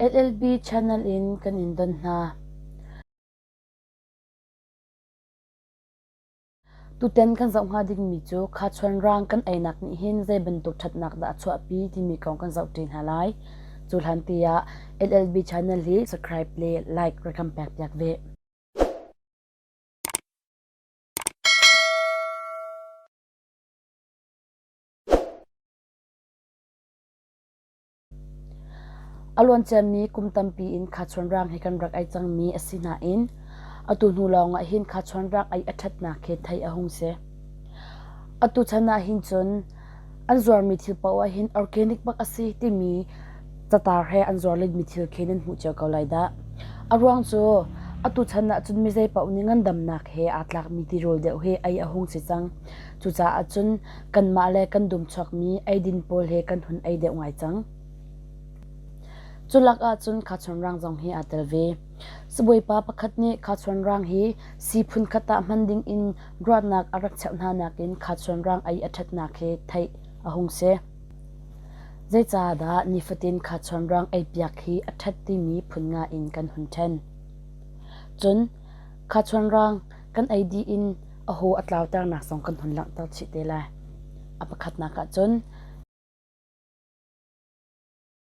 LLB channel in kan in don hna. Tutan kan zoh hnga dingmi cu khachuan rang kan einak nih hin zei bantuk ṭhatnak dah a chuahpi timi kong kan zohṭi hna lai. Cu hlan ti ah LLB channel hi subscribe le like rak kan pek piak ve. A luanciami kum tampi in khachuan rang hi kan rak ei cangmi a si nain atu hnu lawngah hin khachuan rang ei a ṭhatnak hi theih a hung si. Atu chan ah hin cun an zuarmi thil paoh ah hin organic bak a si timi catar he an zuar lenmi thil khi nan hmuh cio ko lai dah. A ruang cu atu chan ah cun mi zei paoh nih ngandamnak he aa tlakmi tirawl deuh hi ei a hung si cang. Cucaah cun kanmah le kan dum chuakmi eidin pawl he kan hun ei deuh ngai cang. Cu lak ahcun khachuan rang zong hi aa tel ve. Sibawipa pakhat nih khachuan rang hi sii phunkhat ah hman ding in ruahnak a rak cheuh hna nakin khachuan rang ei a ṭhatnak hi theih a hung si. Zeicahdah nifatin khachuan rang eipiak hi a ṭhat timi phun nga in kan hun ṭhen. Cun khachuan rang kan ei dih in a haw a tlauternak zong kan hun langhter chih te lai. A pakhatnak ahcun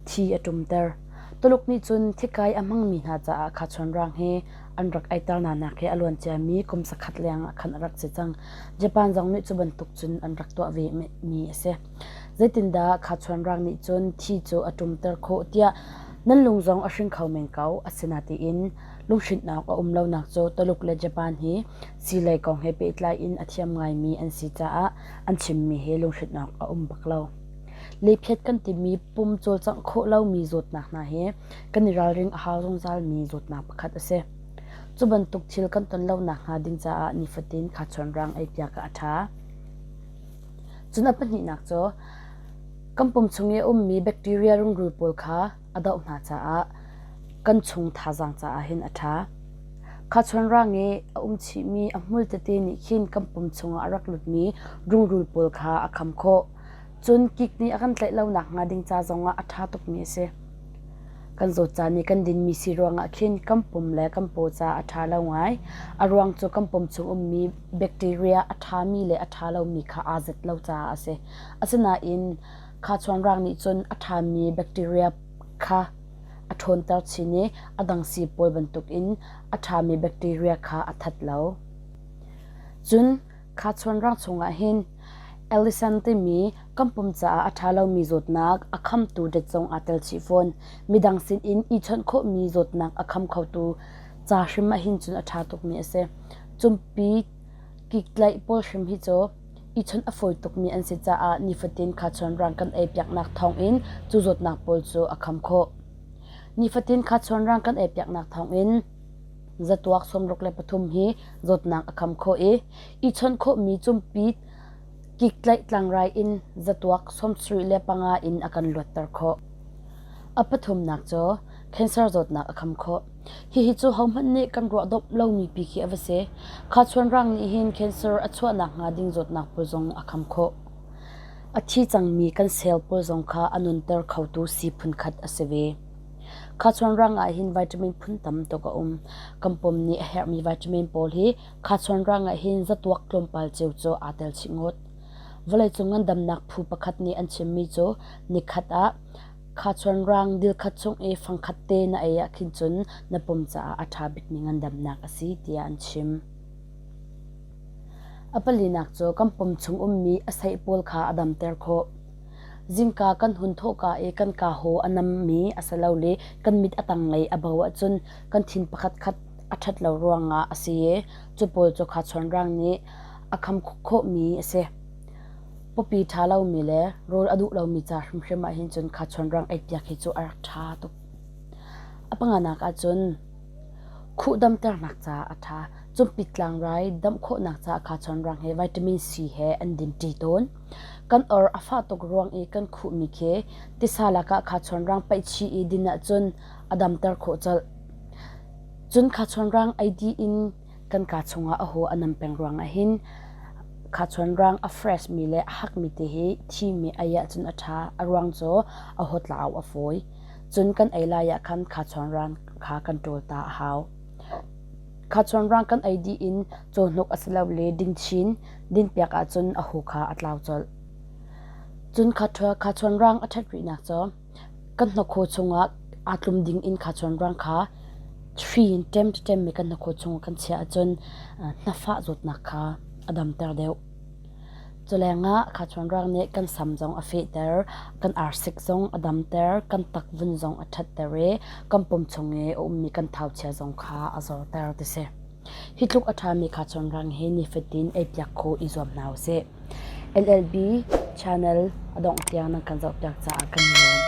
thi a ṭumter. Tuluk nih cun thikai a hmangmi hna caah khachuan rang hi an rak eiter hnanak hi a luan ciami kum zakhat leng ah khan a rak si cang. Japan zong nih cu bantuk cun an rak tuah ve mi a si. Zeitindah khachuan rang nih cun thi cu a ṭumter khawh tiah nan lung zong a hring kho men ko. Asinain lunghrinhnak a um lonak cu Tuluk le Japan hi siilei kong he pehtlai in a thiam ngaimi an si caah an chimmi hi lunghrinhnak a um bak lo. Lephiat kan timi pum cawlcangh khawh lomi zawtnak hna hi kan i ralring a hau zungzalmi zawtnak pakhat a si. Cu bantuk thil kan ton lo nakhnga ding caah nifatin khachuan rang eipiak ah a ṭha. Cun a pahnihnak cu kan pum chung i a ummi bacteria rungrul pawl kha a doh hna caah kan chung thazaang caah hin a ṭha. Khachuan rang i a um chihmi a hmul tete nih khin kan pum chungah a rak lutmi rungrul pawl kha a kham khawh. Cun kik nih a kan tlaih lo nakhnga ding ca zongah a ṭha tukmi a si. Kan zawt caan i kan dinmi si ruangah khin kan pum le kan paw caah a ṭha lo ngai. A ruang cu kan pum chung ummi bacteria a ṭhami le a ṭha lomi kha aa zat lo caah a si. Asinain khachuan rang nih cun a ṭhami bacteria kha a ṭhawnter chin i a dang sii pawl bantukin a ṭhami bacteria kha a that lo. Cun khachuan rang chungah hin allicin timi kan pum caah a ṭha lomi zawtnak a khamtu dat zong aa tel chih fawn. Midang sinin i chawnh khawhmi zawtnak a kham khotu ca hrim ah hin cun a ṭha tukmi a si. Cumpi kiktlaih pawl hrim hi cu i chawnh a fawi tukmi an si caah nifatin khachuan rang kan eipiaknak thawngin cu zawtnak pawl cu a kham khawh. Nifatin khachuan rang kan eipiaknak thawngin zatuak 63 hi zawtnak a kham khawh i i chawnh khawhmi cumpit kiktlaih tlangrai in zatuak 75 in a kan luatter khawh. A pathumnak cu cancer zawtnak a kham khawh. Hihi cu hohmanh nih kan ruah dawp lomi pi khi a va si. Khachuan rang nih hin cancer a chuahnak hnga ding zawtnak pawl zong a kham khawh. A thi cangmi kan cell pawl zong kha a nunter khotu sii phunkhat a si ve. Khachuan rang ah hin vitamin phun tam tuk a um. Kan pum nih a herhmi vitamin pawl hi khachuan rang ah hin zatuak tlawmpal cio cu aa tel chih ngawt. Vawleicung ngandamnak phu pakhat nih an chimmi cu nikhat ah Khachuan rang dilkhat chung i fangkhat te na ei ah khin cun na pum caah a ṭha bikmi ngandamnak a si tiah an chim. A palinak cu kan pum chung ummi a seih pawl kha a damter khawh. Zingka kan hun thawhka i kan kaa haw a nammi asilole kan mit a tanglei a bo ahcun kan thin pakhatkhat a ṭhat lo ruangah a si i cu pawl cu khachuan rang nih a kham khawhmi a si. Pawpi ṭha lomi le rawl a duh lomi ca hrimhrim ah hin cun khachuan rang eipiak hi cu a rak ṭha tuk. A panganak ahcun khuh damternak caah a ṭha. Cumpit tlangrai damh khawhnak caah khachuan rang he vitamin C he an dinṭi tawn. Kan or a fah tuk ruang i kan khuhmi khi tisa lakah khachuan rang paih chih i din ahcun a damter khawh colh. Cun khachuan rang ei dih in kan kaa chungah a haw a nam peng ruangah hin khachuan rang a fresh mi le a hak mi te hi thimi ei ahcun a ṭha. A ruang cu a hawtlau a fawi. Cun kan ei lai ah khan khachuan rang kha kan ṭawl ta a hau. Khachuan rang kan ei dih in cawhnuk asilole dingchin dinpiak ahcun a hu kha a tlau colh. Cun khachuan rang a ṭhat rihnak cu kan hnakhaw chungah aa tlum ding in khachuan rang kha hri in ṭem ṭemmi kan hnakhaw chungah kan chiah ahcun hnafah zawtnak kha a damter deuh. Culengah khachuan rang nih kan sam zong a fehter, kan arsik zong a damter, kan takvun zong a ṭhatter i kan pum chung i a ummi kan thauchia zong kha a zorter ti si. Hi tluk a ṭhami khachuan rang hi nifatin eipiak khawh i zuam hna usih. LLB channel a dongh tiang nan kan zohpiak caah kan i lawm.